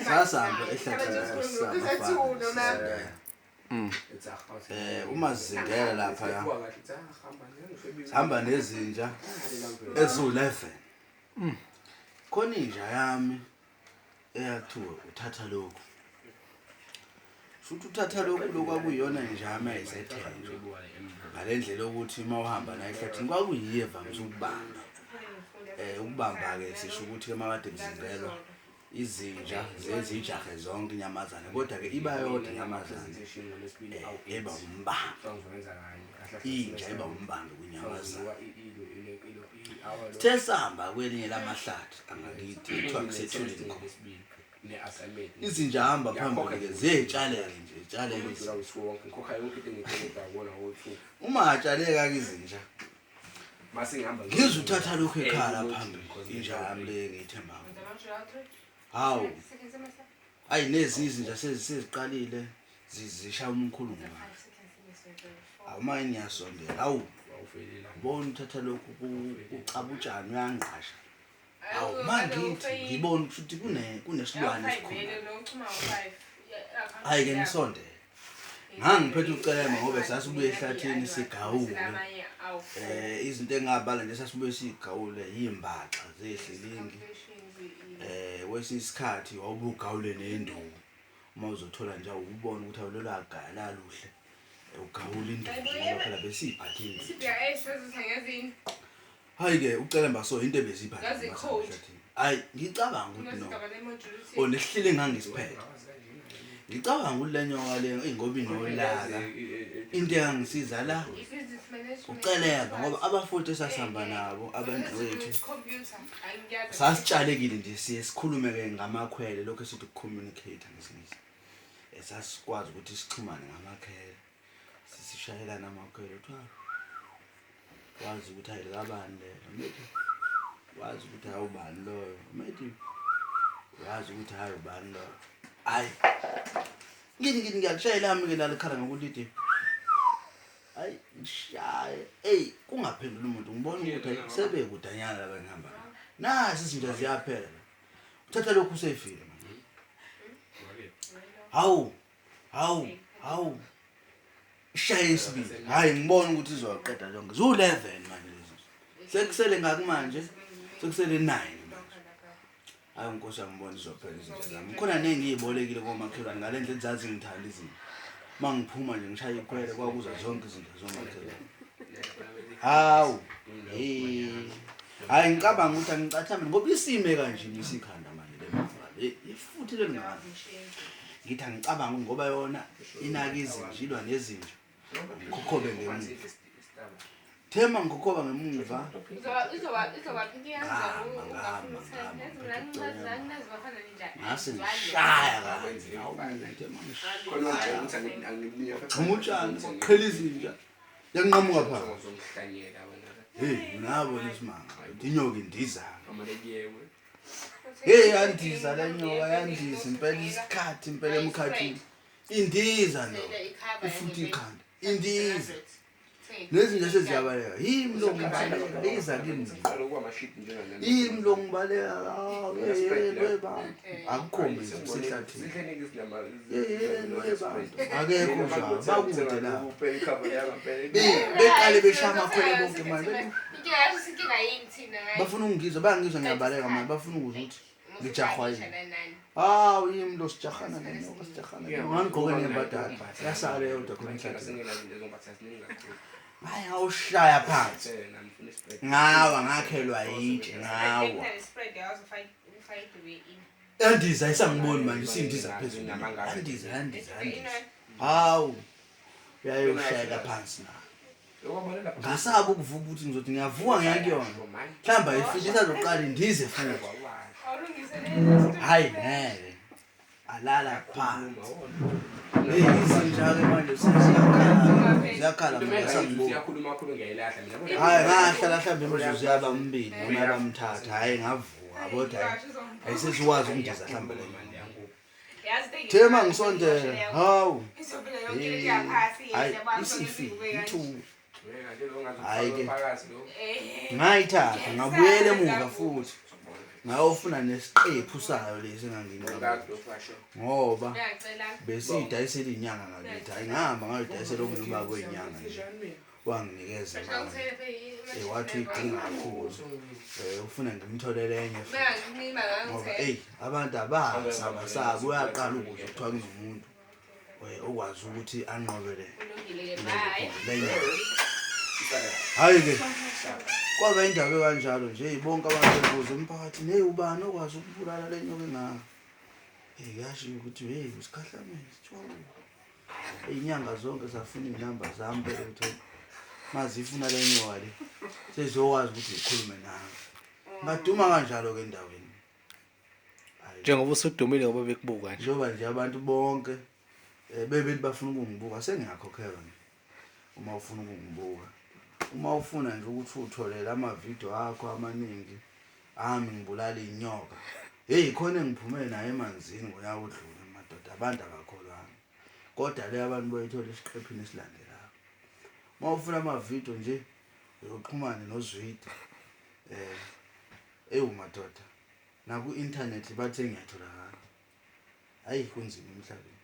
Sasihamba ehlathini samafana. Uma sizingela lapha ya. Sihamba nezinja eziwu-11. Khona inja yami eyathiwa uthatha lokhu. Futhi uthatha lokhu lokwakuyiyona inja yami ayisethenjwa. Ngale ndlela yokuthi uma uhamba nayo ehlathini kwakuyiyo evamise ukubamba. Ukubamba-ke sisho ukuthi-ke uma kade kuzingelwa izinja ziye ziyijahe zonke inyamazane kodwa-ke iba yodwa inyamazane eba umbambi. Inja iba umbambi kwinyamazane. Sithe sihamba kwelinye lamahlathi angakithi kuthiwa kusethuleni khona. Izinja hamba phambili-ke ziyey'tshaleke nje zitshaleke izinja. Uma atshaleka-ke izinja ngizwe uthatha lokhu ekhala phambili inja yami le engiyithemba hawu ayi nezinye izinja seziqalile zishaya umkhulungwane awu uma ngiyasondela hawu bona uthatha lokhu kucabutshani uyangqasha Awu mangithi ngibona ukuthi kune kunesilwane esikhona. Hayi ke ngisondele. Ngangiphethe ucelema ngoba sasibuye ehlathini sigawule. Izinto engabala nje sasibuye sigawule yimbaxa zehlilingi. Kwesinye isikhathi wawubugawule nenduku. Uma uzothola nje awubona ukuthi awulelo agaya laluhle. Ugawula induku ngoba phela besiyiphathe induku. Hayi ke ucelemba so into ebezipha Yazi i-code. Hayi ngicabanga ukuthi no. O nesihlile ngangisiphethe. Ngicabanga ukuthi le nyoka le ingoba inolaka. Into engangisiza la ucelemba ngoba abafuthi esasihamba nabo abantu wethu sasitshalekile nje siye sikhulume ke ngamakhwele lokho esithi ukucommunicate ngesingisi. Sasikwazi ukuthi sixhumane ngamakhwele. Sisishayelana amakhwele kuthiwa wazi ukuthi hayi likabani lelo methi wazi ukuthi hayi ubani loyo methi wazi ukuthi hayi ubani loyo hayi ngithi ngithi ngiyakushayela ami ke lalikhala ngokuthi lithi hayi ngishaye eyi kungaphenduli umuntu ngibona ukuthi hayi sebekudanyana laba engihamba nabo nasi izinto ziyaphela la uthatha lokhu usefile manje hawu hawu hawu ishaye isibili hayi ngibona ukuthi izoqeda lonke ziwu-11 manje lezi sekusele ngaki manje sekusele 9 manje hayi nkosi yami ngibona izophela izinto zami khona nengiyibolekile komakhelwane ngale ndlela zazingithanda izinto uma ngiphuma nje ngishaya ikhwele kwakuza zonke izinto zomakhelwane hawu hayi ngicabanga ukuthi angicathame ngoba isime kanje isikhanda manje le ifuthi lelingaka ngithi angicabangi ngoba yona inaka izinja ilwa nezinja ngikhokhobe ngemuva thema ngikhokhoba ngemuva ngase ngishaya kabi utshani qhela izinja yanqamuka phakathi hey nabo lesimanga inyoka indiza Hey yandiza le nyoka yandiza impela isikhathi impela emkhathini. Indiza lo. Ufuthi ikhanda. Indiza. Nezinto seziyabaleka. Yimi lo ngibaleka. Iza kimi. Yimi lo ngibaleka. Hey bantu. Akukho mina kusehlathini. Hey bantu. Akekho njalo. Bakude la. Beqale beshaya amakhwele bonke manje. Bafuna ukungizwa, bayangizwa ngiyabaleka manje, bafuna ukuzwa ukuthi ngijahwa yini. Hawu yimi lo sijahana nenyoka sijahana. Ngangigqoke nembadada. Yasala yodwa khona enhlathini. Hayi ngawushaya phansi. Ngawa ngakhelwa yitshe ngawa. Yandiza ayisangiboni manje isindiza phezulu. Yandiza yandiza yandiza. Hawu. Uyayoshayela phansi na. Ngasaba ukuvuka ukuthi ngizothi ngiyavuka ngiya kuyona. Mhlawumbe ayifike isazoqala indize futhi. Hayi ngeke. Alala phansi. Hey izinja-ke manje seziyakhala. Ziyakhala manje asangiboni. Hayi ngahlala mhlawumbe imizuzu yaba mibili noma yaba mthathu. Hayi ngavuka kodwa ayisesikwazi ukundiza mhlawumbe le Thema ngisondela. Hawu. Hayi isifile ithuba. Hayi ke. Ngayithatha ngabuyela emuva futhi. Ngayofuna nesiqephu sayo lesi enganginqamula ngoba besiyidayisela iy'nyanga ngakithi. Hhayi ngahamba ngayoyidayisela omunye ubaba wey'nyanga nje. Wanginikeza imali. Wathi uyidinga kakhulu. Ufuna ngimtholele enye futhi. Ngoba eyi abantu abazi abasabi uyaqala ukuzwa kuthiwa kunomuntu okwazi ukuthi anqobe le le Hhayi-ke kwaba indaba ekanjalo nje bonke abantu bebuza emphakathini hey ubani okwazi ukubulala le nyoka engaka. Hey kuyashiwo ukuthi hey usikhahlamezi kuthiwa Iy'nyanga zonke zafuna iy'namba zami phela ukuthi mazifuna le nyoka le sezokwazi ukuthi zikhulume nami. Ngaduma kanjalo-ke endaweni. Hhayi. Njengoba usudumile ngoba bekubuka nje. Njengoba nje abantu bonke bebethi bafuna ukungibuka sengiyakhokhelwa nje uma ufuna ukungibuka. Uma ufuna nje ukuthi utholele amavidiyo akho amaningi ami ngibulala iy'nyoka. Hheyi khona engiphume nayo emanzini ngonyaka odlule madoda abantu abakholwanga. Kodwa le abantu boyithola esiqephini esilandelayo. Uma ufuna amavidiyo nje uyoxhumane noZwide. Ewu madoda naku-inthanethi bathe ngiyatholakala. Hhayi kunzima emhlabeni.